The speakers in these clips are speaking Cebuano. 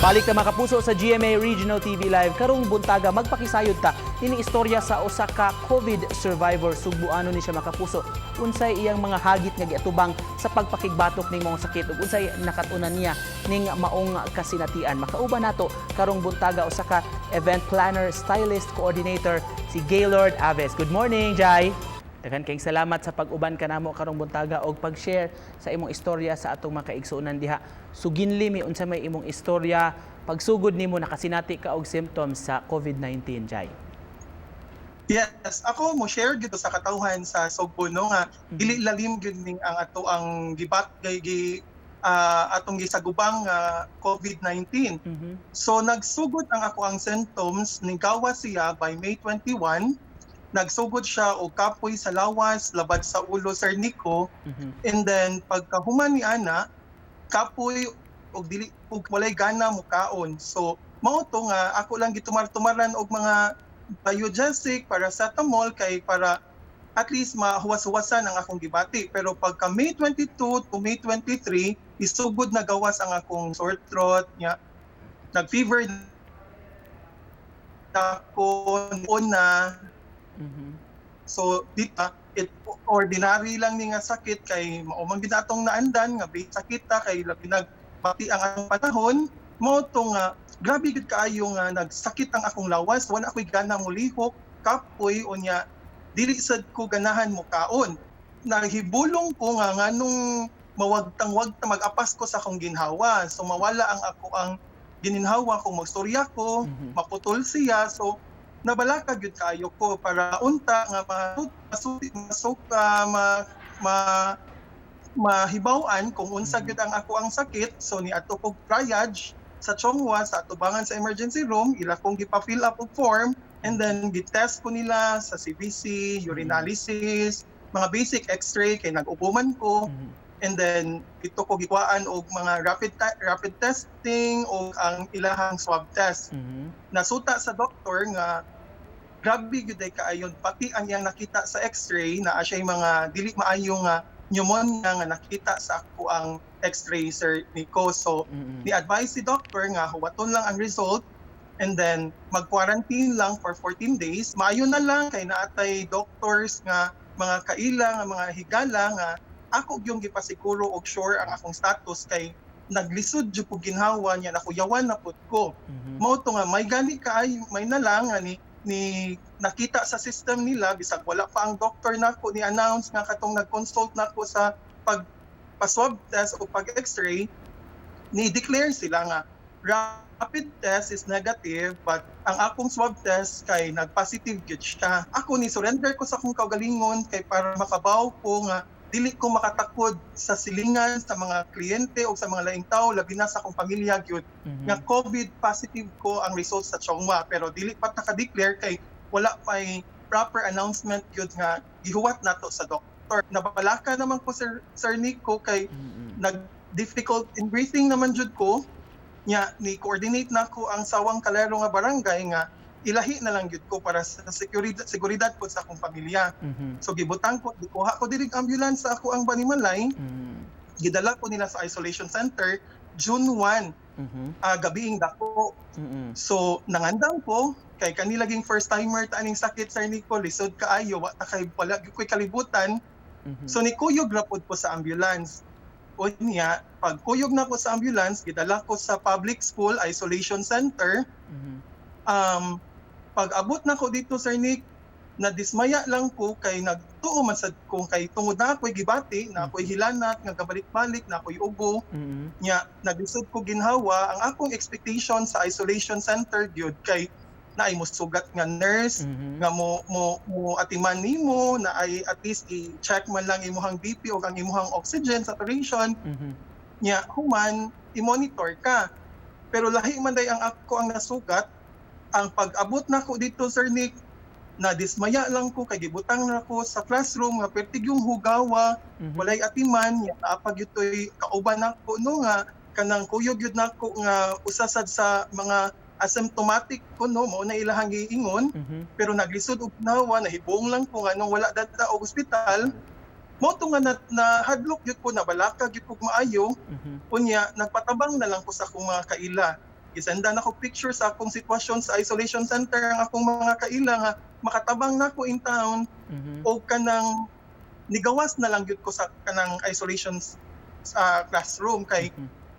Balik ta, mga kapuso, sa GMA Regional TV Live. Karong buntaga, magpakisayod ta ini istorya sa usa ka COVID survivor. Sugbuano ni siya, mga kapuso. Unsay iyang mga hagit nga giatubang sa pagpakigbatok ning maong sakit ug unsay nakat-unan niya ning maong kasinatian? Makauban nato karong buntaga usa ka event planner, stylist, coordinator, si Gaylord Aves. Good morning, Jai. Daghan kayong salamat sa pag-uban kanamo karong buntaga og pag-share sa imong istorya sa atong mga kaigsuonan diha. Suginli mi unsa may imong istorya pagsugod nimo nakasinati ka og symptoms sa COVID-19, Jai. Yes, ako mo share gyud sa katawhan sa Sugbo, no, nga dili lalim gyud ning ang ato ang gibat gay gi atong gisagubang nga COVID-19. So nagsugod ang ako ang symptoms, ning gawas siya by May 21. Nagsugod siya og kapoy sa lawas, labad sa ulo, Sir Nico, and then pagkahuman ni ana, kapoy og dili og walay gana mukaon. So mao to nga ako lang gitumar-tumaran og mga Biogesic, paracetamol, kay para at least mahuwas-huwasan ang akong gibati. Pero pagka May 22 to May 23, isugod na gawas ang akong sore throat nya, nag-fever na ako na. So dito it ordinary lang ni nga sakit kay mao man gid atong naandan nga base sakit ta kay labi nagbati ang atong panahon. Mao to nga grabe gid kaayo nga nagsakit ang akong lawas, wala ako'y gana molihok, kapoy, unya dili sad ko ganahan mo kaon. Nahibulong ko nga nganong mawagtang-wagta, mag-apas ko sa akong ginhawa. So mawala ang ako ang gininhawa kung magstorya ko, maputol siya. So nabalaka gyud kaayo ko para unta nga masuk ma, ma mahibaw-an kung unsa gyud ang ako ang sakit. So niadto kog triage sa Chong Hua, sa atubangan sa emergency room, ila kong gipa-fill up og form and then gi-test ko nila sa CBC, urinalysis, mga basic x-ray kay nag-ubo man ko, and then ito ko gikuhaan og mga rapid testing o ang ilahang swab test. Nasuta sa doktor nga grabe gyud ay kaayon pati ang iyang nakita sa x-ray na siya mga dili maayo nga pneumonia nga nakita sa ako ang x-ray, Sir Nico. So ni-advise si doctor nga huwaton lang ang result and then mag-quarantine lang for 14 days. Maayo na lang kay naatay doctors nga mga kaila nga mga higala nga ako yung gipasiguro og sure ang akong status kay naglisod jud ko ginhawa niya, nakuyawan na pud ko. Mao to nga may gani kaay may na lang nga ni nakita sa system nila bisag wala pa ang doctor nako ni announce nga katong nag-consult nako sa pag pa-swab test o pag x-ray, ni declare sila nga rapid test is negative but ang akong swab test kay nag-positive gyud siya. Ako ni surrender ko sa akong kaugalingon kay para makabaw ko nga dili ko makatakod sa silingan sa mga kliyente o sa mga laing tao, labi na sa akong pamilya gyud, nga COVID positive ko ang result sa Chong Hua, pero dili pa ta ka-declare kay wala pay proper announcement gyud nga gihuwat nato sa doktor. Nabalaka naman ko, Sir Nico, kay nag difficult in breathing naman jud ko nya. Ni coordinate nako ang Sawang Calero nga barangay nga ilahi na lang gyud ko para sa seguridad ko sa akong pamilya. So gibutang ko, gikuha ko diri ang ambulance sa ako ang Banimalay, gidala ko nila sa isolation center June 1, gabiing dako. So nangandam ko kay kani laging first timer ta aning sakit, Sir Nico, lisod kaayo, wa ta kay wala gyud ko'y kalibutan. So nikuyog ra pod ko sa ambulance. Unya, pag kuyog na ko sa ambulance, gidala ko sa public school isolation center. Pag abot na ko dito, Sir Nick, na dismaya lang ko kay nagtuo man sad ko kay tungod na ako'y gibati, na ako'y hilanat nga gabalik-balik, na ako'y ubo. Nya naglisod ko ginhawa. Ang akong expectation sa isolation center gyud kay naay musugat nga nurse nga mo atiman nimo, na ay at least i-check man lang imuhang BP o ang imuhang oxygen saturation, nya human i-monitor ka. Pero lahi man day ang ako ang nasugat. Ang pag-abot nako dito, Sir Nick, na dismaya lang ko kay gibutang na ko sa classroom nga pertig yung hugawa, walay atiman. Nya naa pa gyud toy kauban nako, no, nga kanang kuyog gyud nako nga usa sad sa mga asymptomatic ko, no, mao na ilahang giingon. Pero naglisod og nawa, nahibong lang ko nga nung wala data og ospital. Mao to nga na hadlok gyud ko, nabalaka gyud ko maayo. Unya nagpatabang na lang ko sa akong mga kaila. Gisendan ako picture sa akong sitwasyon sa isolation center ang akong mga kaila nga makatabang nako in town o kanang nigawas na lang gyud ko sa kanang isolation sa classroom kay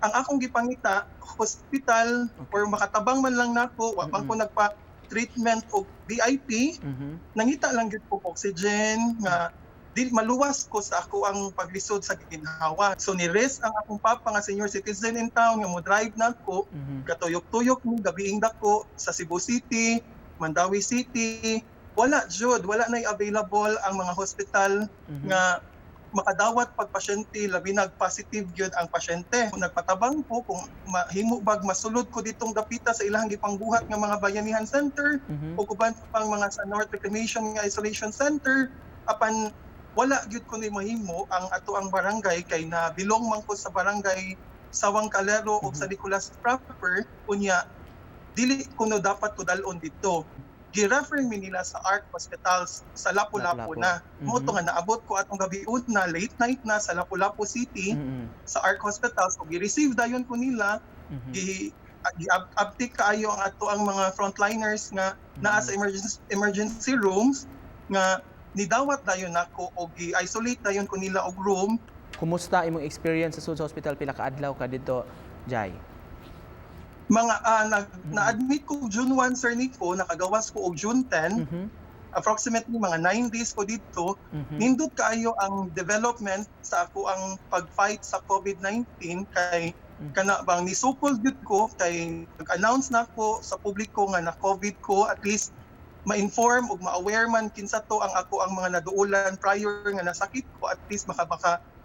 ang akong gipangita hospital or makatabang man lang nako, wa man ko nagpa treatment og VIP. Nangita lang gyud ko oxygen nga di maluwas ko sa ako ang paglisod sa ginhawa. So ni risk ang akong papa nga senior citizen in town nga mo drive nako. Katuyok-tuyok ni gabiing dako sa Cebu City, Mandaue City, wala jud, wala nay available ang mga hospital nga makadawat pag pasyente, labi nag positive gyud ang pasyente. Nagpatabang ko kung mahimo bag masulod ko ditong dapita sa ilang gipangbuhat nga mga Bayanihan Center o uban pang mga sa North Reclamation nga isolation center, apan wala gyud ko ni mahimo ang ato ang barangay kay na bilong man ko sa Barangay Sawang Calero ug sa Nicolas proper. Unya dili kuno dapat ko dal-on didto, gi-refer mi nila sa ARC Hospitals sa Lapu-Lapu Lapu-Lapu. Na. Mao to nga naabot ko atong gabi na, late night na, sa Lapu-Lapu City sa ARC Hospitals ug gi-receive dayon ko nila. Gi gi-uptick kaayo ang ato ang mga frontliners nga naa sa emergency rooms nga nidawat dayon nako og gi-isolate dayon ko nila og room. Kumusta imong experience sa sulod sa hospital? Pila ka adlaw ka didto, Jai? Mga na-admit ko June 1, Sir Nico, nakagawas ko og June 10. Approximately mga 9 days ko didto. Nindot kaayo ang development sa ako ang pag-fight sa COVID-19 kay kana bang nisukol gyud ko kay nag-announce na ko sa publiko nga na COVID ko, at least ma-inform ug ma-aware man kinsa to ang ako ang mga naduulan prior nga nasakit ko, at least maka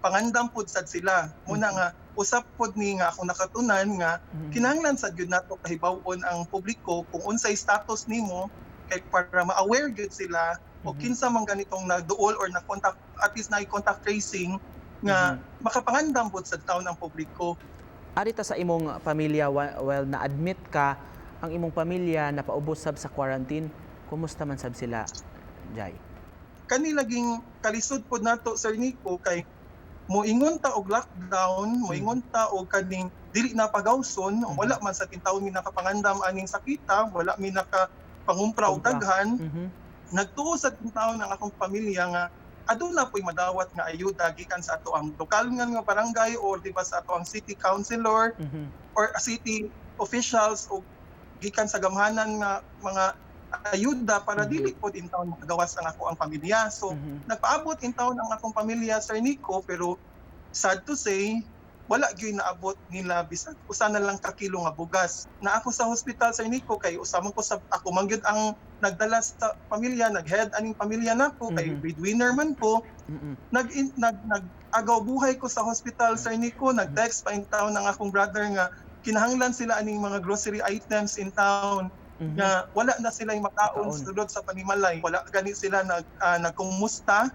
pangandam pud sad sila. Muna nga usap pud ni nga ako nakatunan nga kinahanglan sad gyud nato kahibaw-on ang publiko kung unsay status nimo kay para ma-aware gyud sila o kinsa man ganitong nagduol or na contact, at least na contact tracing nga makapangandam pud sad taon ang publiko. Ari ta sa imong pamilya, well, na-admit ka, ang imong pamilya napaubos sab sa quarantine. Kumusta man sab sila, Jai? Kani laging kalisod pod nato, Sir Nico, kay moingon ta og lockdown, moingon ta og kaning dili na pagawson, wala man sa tintaon mi nakapangandam aning sakita, wala mi nakapangumpra og Kumpra. Daghan. Nagtuo sa taon ang akong pamilya nga aduna po'y madawat nga ayuda gikan sa ato ang lokal nga barangay or di ba sa ato ang city councilor or city officials o gikan sa gamhanan nga mga ayuda para dili pod in town makagawas ang ako ang pamilya. So nagpaabot in town ang akong pamilya, Sir Nico, pero sad to say wala gyud naabot nila bisag usa na lang ka kilo nga bugas. Na ako sa hospital, Sir Nico, kay usa man ko sa ako man gyud ang nagdala sa pamilya, nag-head aning pamilya nako kay breadwinner man ko. Nag nag agaw buhay ko sa hospital, Sir Nico. Nag-text pa in town ang akong brother nga kinahanglan sila aning mga grocery items in town nga wala na sila makaon Makaon. Sulod sa panimalay. Wala gani sila nagkumusta,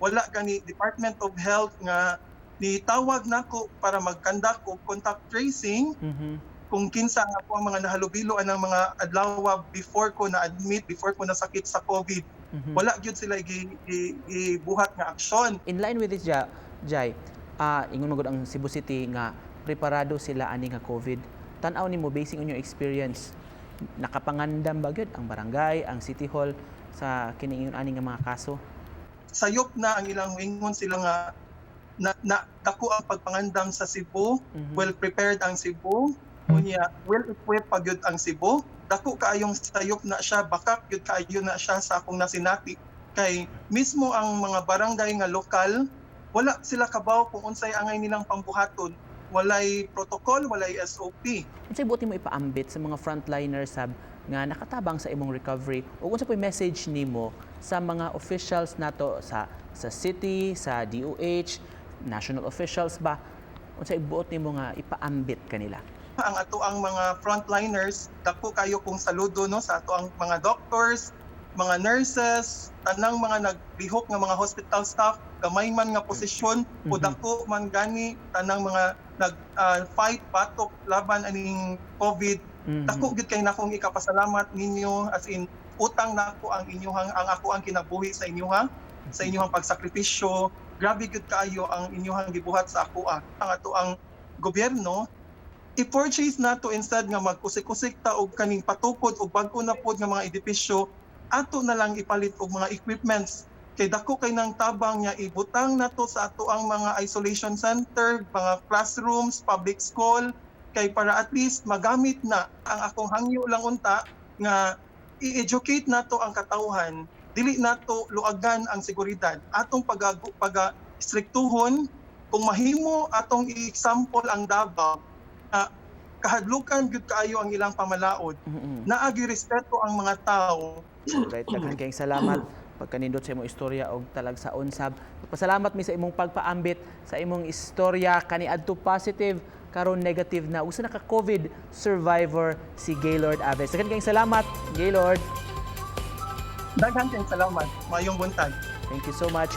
wala gani Department of Health nga nitawag nako para mag-conduct og contact tracing kung kinsa nga po ang mga nahalubilo anang mga adlaw before ko na admit, before ko nasakit sa COVID. Wala gyud sila gibuhat nga aksyon. In line with this, Jai, ingon man gud ang Cebu City nga preparado sila ani nga COVID. Tan-aw nimo, basing on your experience, nakapangandam ba gyud ang barangay, ang City Hall sa kining ingon ani nga mga kaso? Sayop na ang ilang ingon sila nga na dako ang pagpangandam sa Cebu, well prepared ang Cebu, unya well equipped pa gyud ang Cebu. Dako kaayong sayop na siya, bakak gyud kaayo na siya sa akong nasinati kay mismo ang mga barangay nga lokal wala sila kabaw kung unsay angay nilang pambuhaton, walay protocol, walay SOP. Unsay buot nimo ipaambit sa mga frontliners sab nga nakatabang sa imong recovery ug unsa po'y message nimo sa mga officials nato sa city, sa DOH, national officials ba? Unsay buot nimo nga ipaambit kanila? Ang ato ang mga frontliners, dako kayo kong saludo, no, sa ato ang mga doctors, mga nurses, tanang mga naglihok nga mga hospital staff, gamay man nga posisyon o dako man gani, tanang mga nag fight batok laban aning COVID. Dako gyud kay nakong ikapasalamat ninyo, as in utang nako ang inyuhang ang ako ang kinabuhi sa inyuhang pagsakripisyo. Grabe gyud kaayo ang inyuhang gibuhat sa ako. Ang ato ang gobyerno I-purchase nato instead nga magkusik-kusik ta og kaning patukod og bag-o na pod nga mga edipisyo, ato na lang ipalit og mga equipments kay dako kay nang tabang nga ibutang nato sa ato ang mga isolation center, mga classrooms, public school, kay para at least magamit na. Ang akong hangyo lang unta nga i-educate nato ang katawhan, dili nato luagan ang seguridad, atong pag striktuhon kung mahimo. Atong i-example ang Davao na kahadlukan gyud kaayo ang ilang pamalaod, naa gyuy respeto ang mga tao. Alright, daghan kayong salamat pagkanindot sa imong istorya og talagsaon sab. Pasalamat mi sa imong pagpaambit sa imong istorya. Kaniadto positive, karon negative na. Usa na ka COVID survivor si Gaylord Aves. Daghan kayong salamat, Gaylord. Daghan kayong salamat. Maayong buntag. Thank you so much.